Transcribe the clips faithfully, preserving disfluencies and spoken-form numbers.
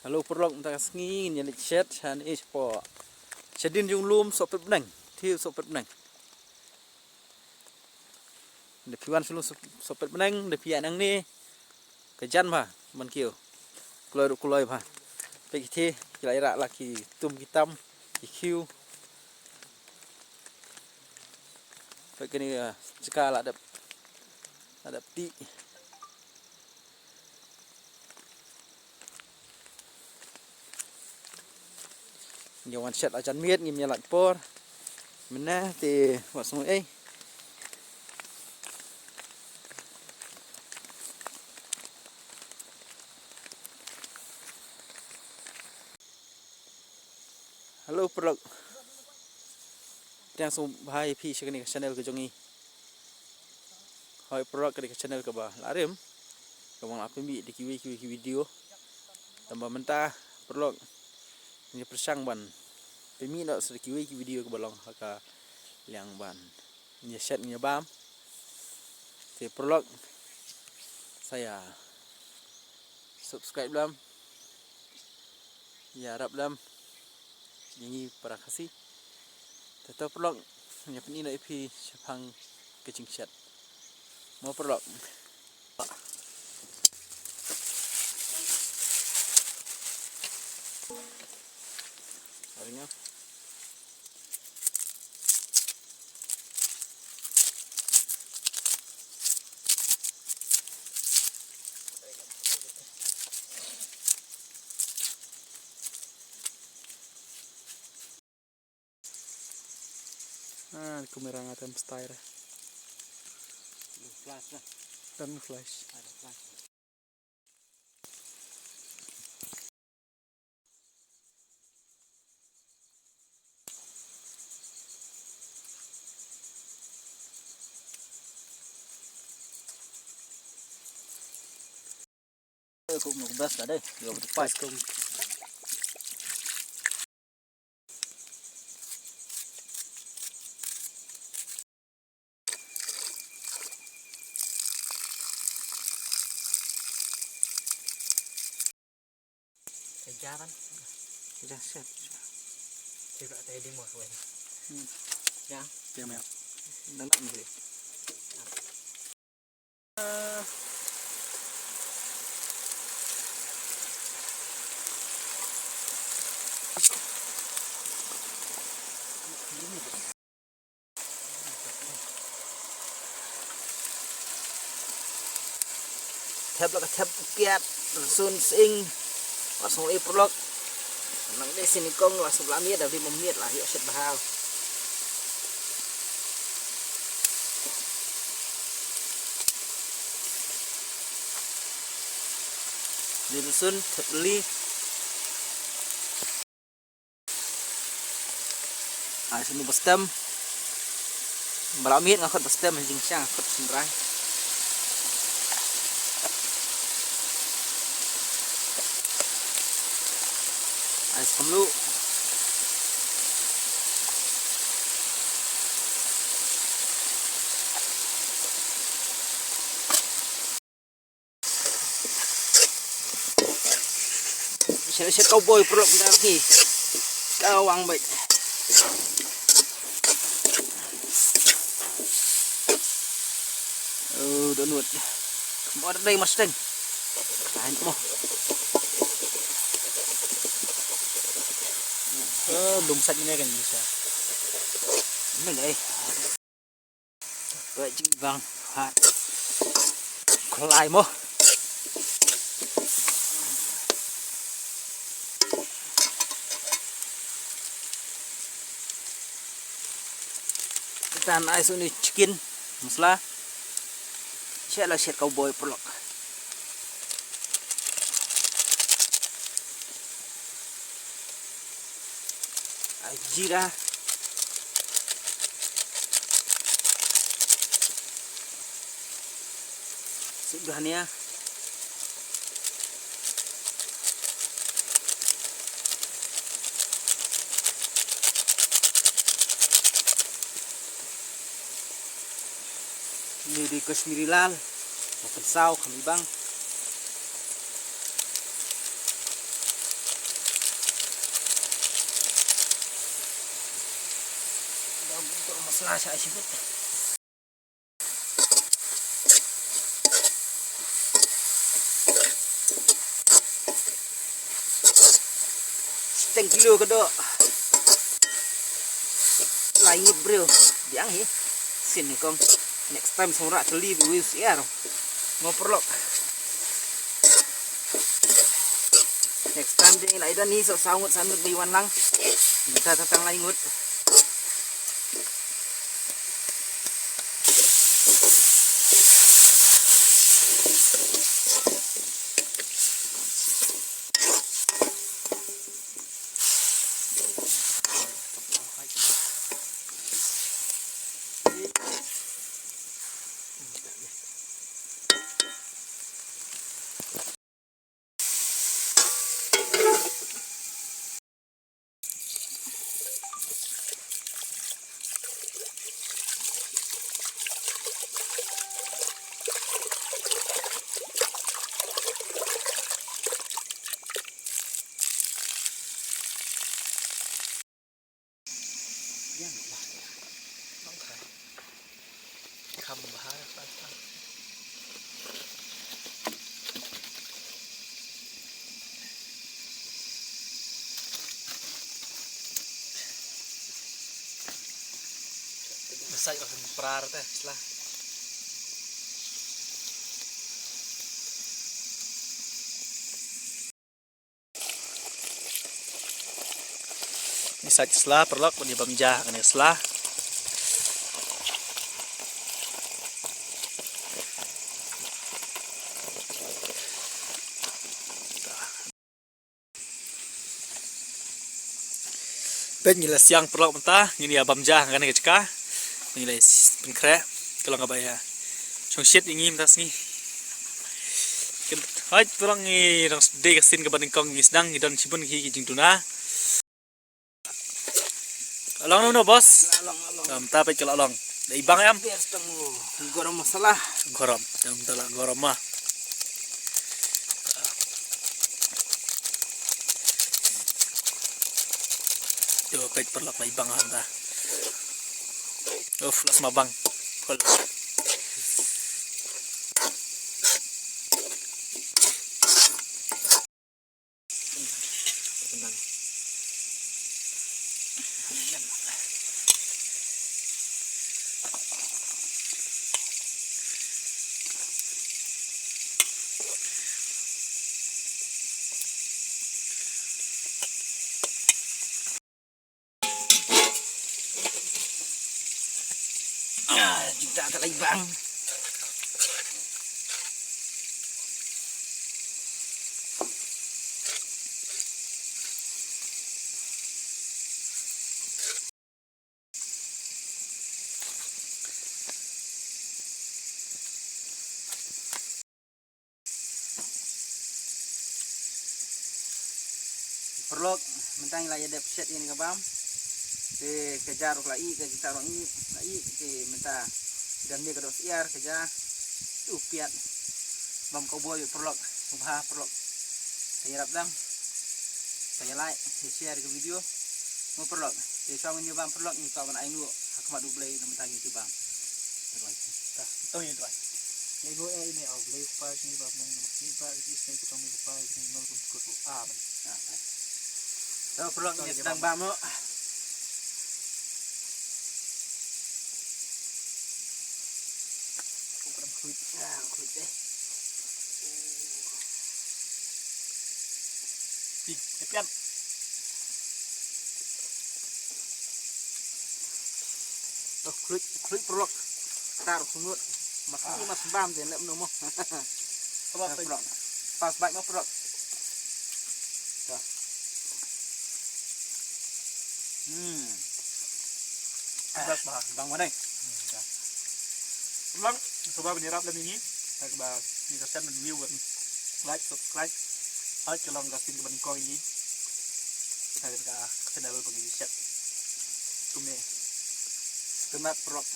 Hello paralok, mynta ka sngi ngin ïa leit shet shane shapoh, shadien jong u lum Sohpetbneng. Thie u Sohpetbneng. Da phi wan sha u lum Soh-, Sohpetbneng, da phi ïaid nangne ka jan bha ban kiew. Kloi ruh kloi bha. Peit ki thie ki la ïarap la ki tum ki tam, ki khiew. Peit kane ka jaka la dep, la dep tih. Ngin wan shet la jan miet, ngim ïa lait por. Mynne te wat sngew ei. Hello paralok. Pdiang sngewbha ïa phi sha kane ka channel ka jong ngi. Hooid paralok, kane ka channel kaba la rim, kaba nga la pynmih da kiwei kiwei ki video. Tangba mynta paralok, ngin ïa pyrshang ban pynmih noh sa da kiwei ki video kaba long ha ka liang ban ngin ïa shet ngin ïa bam. Te paralok, sa ïa subscribe lem, ïarap lem ïa ngi para Khasi. Te to paralok, ngin ïa pyni noh ïa phi shaphang ka jingshet. Mo paralok. Ah, kamera nga tem style. Flash lah. Dan flash. Ada flash. Kum nok bas ka dei. Yo, pas kum. Kejaran. Kejar siap. Coba tadi mau kau. Hmm. Ya. Dia mel. Dalam ni. Thep la ka thep kiat, rynsun sying, wat sngew i paralok. Nang dei sini kong, wat sngew la miet, da dei mo miet la, ïoh shet bha. Dei rynsun, thep li. Ai sini ba stem. Ba la miet nga khot ba stem, jingshang khot synrai. Ai skem lu. Shet, shet cowboy paralok da hi. Ka wang bait. Oh, donut. Mo dei Mustang. Ai mo. Oh, lum sat ni kan bisa. Ni dei. Ba jingbang hat. Khlai mo. Tan ai suni chicken masala. Shet la shet cowboy paralok. Ai jira. Suk dhania. Ni dei Kashmiri lal. Makan saw kami bang. Lah, sa ai siput. Teng kilo ka doh. Lai ngut briew. Biang hi. Sien hi kong. Next time sngewrah kali bi wei u syiar. Mo paralok. Next time dei lai don hi, so saw ngut san ngut bi wan lang. Mynta tang lai ngut. Besai orang prar teh, sla. Ngi sait sla paralok, ban ïa bam ja ngan ïa sla. Peit ngi la siang paralok mynta, ngin ïa bam ja ngan ïa jaka. Ngi la pynkhreh, ka long kaba ïa shongshit ïa ngi mynta sngi. Hooid paralok, ngi dang dei ka sien kaba nyngkong ngi sdang, ngi don shibun ki, ki jingduna. Long no, no, boss. Long, long. Mynta peit ka la long. Da i bang em? Best tang, garam masala. Garam. Mynta la garam ma. Yo, peit paralok, la i bang mynta. Uf, la sma bang. Full. Ah, juta ka lai bang. Paralok, mynta ngi la ïa dep shet ïa kane ka bam. Te ka ja ruh la ih, ka jingtah ruh ih, la ih, te mynta don ne ka doh syiar ka ja. U piat bam ka boi paralok, u bha paralok. Te ïarap dang. Te ïa like, ïa share ka video. Mo paralok. Te shuwa ngin ïa bam paralok, ngin sa ban ai nguh ha khmat U Blei na mynta ngin ïa bam. Te ïa like. Ta, to ïa like. Ïa nguh eh ine, oh, Blei Kpa, sini bam nang, nang sini bam, sini sini kutong ni Kpa, sini nol kum kut. Amen. Amen. To paralok, to ïa sdang bam mo. Khuid. Ah, khuid eh. Pi, eh, pian. Oh, khuid, khuid paralok. Tar sumut. Mas ni mas bam je lep no mo. Paralok. Paralok. Pas baik mo paralok. Dah. Hmm. Best bah, bang wadai. Hmm, dah. Ulang, cuba ban ïarap lem ïa ngi. Hai kaba ngi ka send ban view, ban like, subscribe. Hai ka long ka sien kaba nyngkong ïa ngi. Hai ka channel ba ngi shet. Kumne. Kynmat paralok.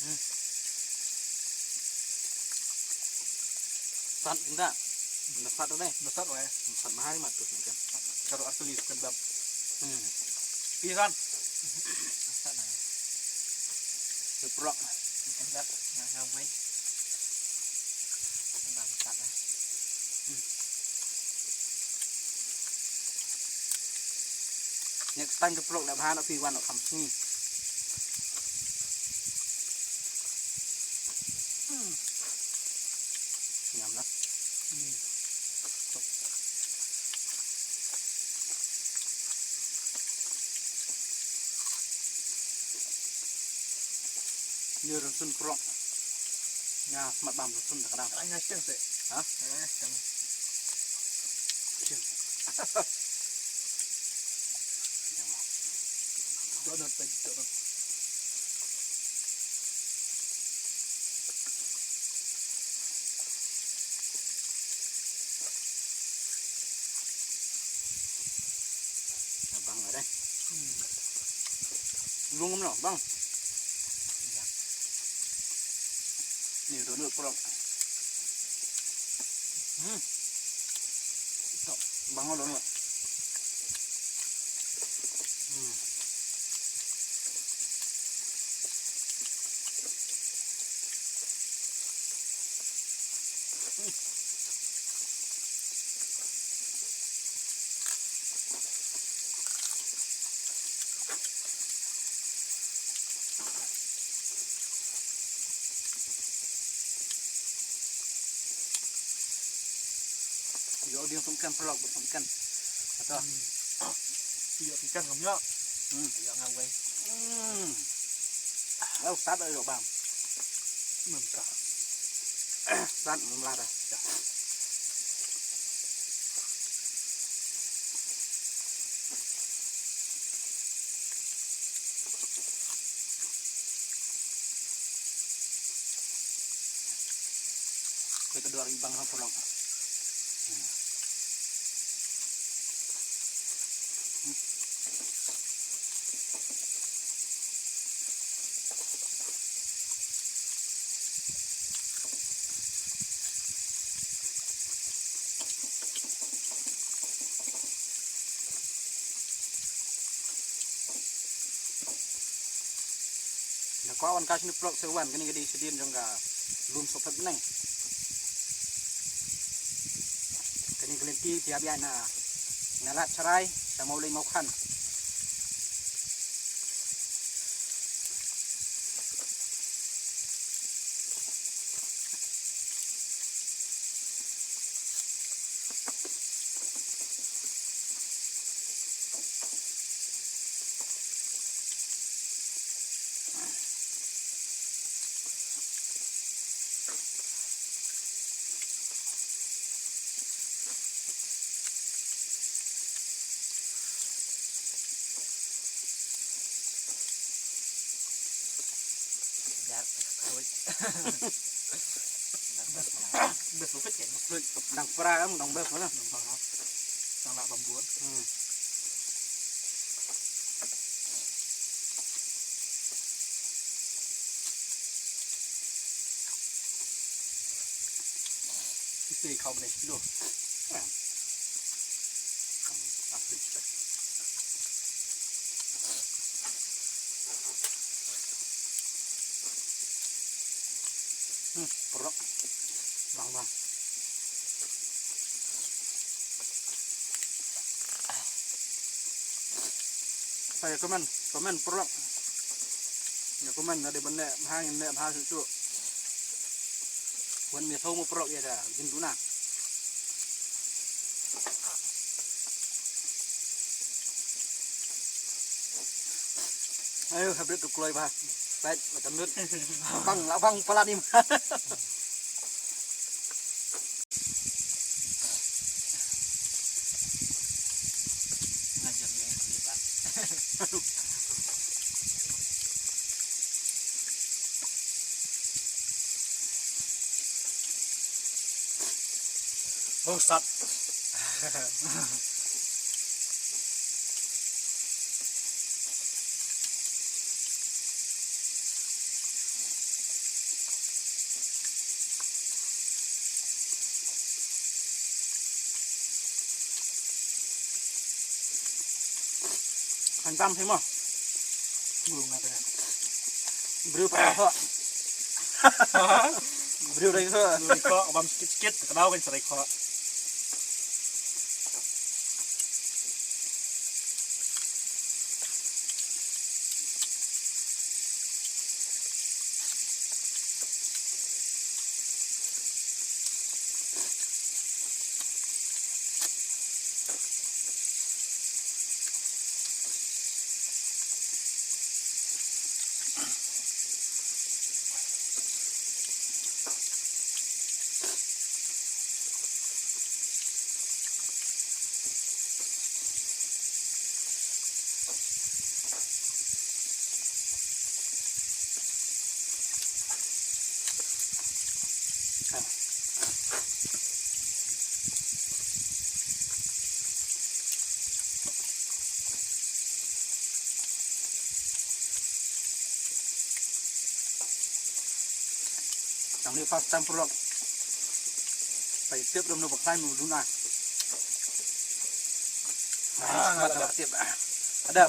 Hmm. Sat kynta. Nasat deh. Nasat wai. Nasat mahari mat tu kan. Karo arteli kan bab. Hmm. Pi san. Nasat na. prok. Kan dat na na wei. Bang sat na. Next time ka prok na bha na phi wan na kham sngi. Nyam na. Ni rynsun prok. Nga smat bam rynsun ta ka dang. Ai, nga sting se. Ha? Ai, nga sting. Sting. Donut, donut. Abang ada. Lung kumno, bang? Ni donut prok. Hmm. Bang donut. Hmm. Ïoh ding sumken, paralok, bad sumken. Ato. Ïoh sumken ngam ïoh. Hmm. Ïoh ngam wei. Hmm. Law sat ïoh bam. Mynta. Sat mynta. Kita dua ribang ha, paralok. Nga kwah wan kai shane, paralok, sa wan, kane ka dei shadien jong ka lum sohphet bneng. Kane ka lynti te ïa biang na, na Lad Sharai sha Mawlei Mawkhan. Best of it kan. Dang pra, em, dang best mana? Dang pra. Dang lah bambun. Hmm. Ite kau mana kilo? Hmm, paralok. Bang, bang. Sa ïa comment, comment paralok. Ïa comment, lada ban leh bha ngin leh bha shuh shuh. Wan mih thaw mo paralok ïa ka jingduna. Ayo, habit tu kloi bha. Baik, macam lut. Bang, lah bang palat ni. Ngajar dia yang terlibat. Oh, sat. Khan tam hi mo. Ngulung na kaya. Briew pa khoh. Briew dei khoh. Dei khoh, bam sikit-sikit, ka daw kan serai khoh. Tang ni first time paralok. Pai tip rum no baklai mu duna. Ah, mata tip. Ada.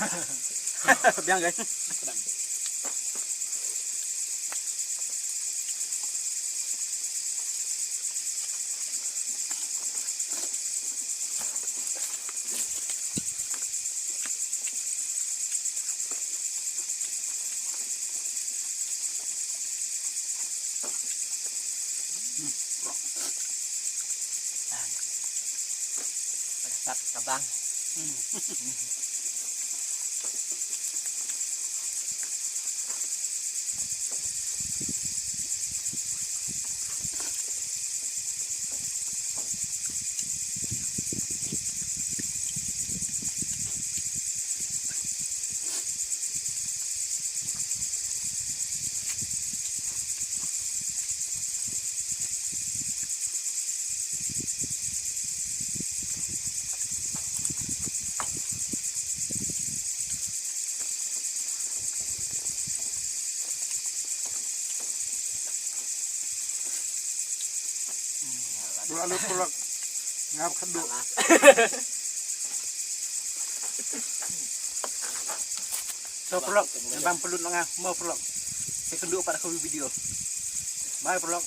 Biang guys. Tat kabang. Dua lu paralok. Ngap khadu. So paralok, bang pelut nga, mo paralok. Saya kendu pada kau video. Bye paralok.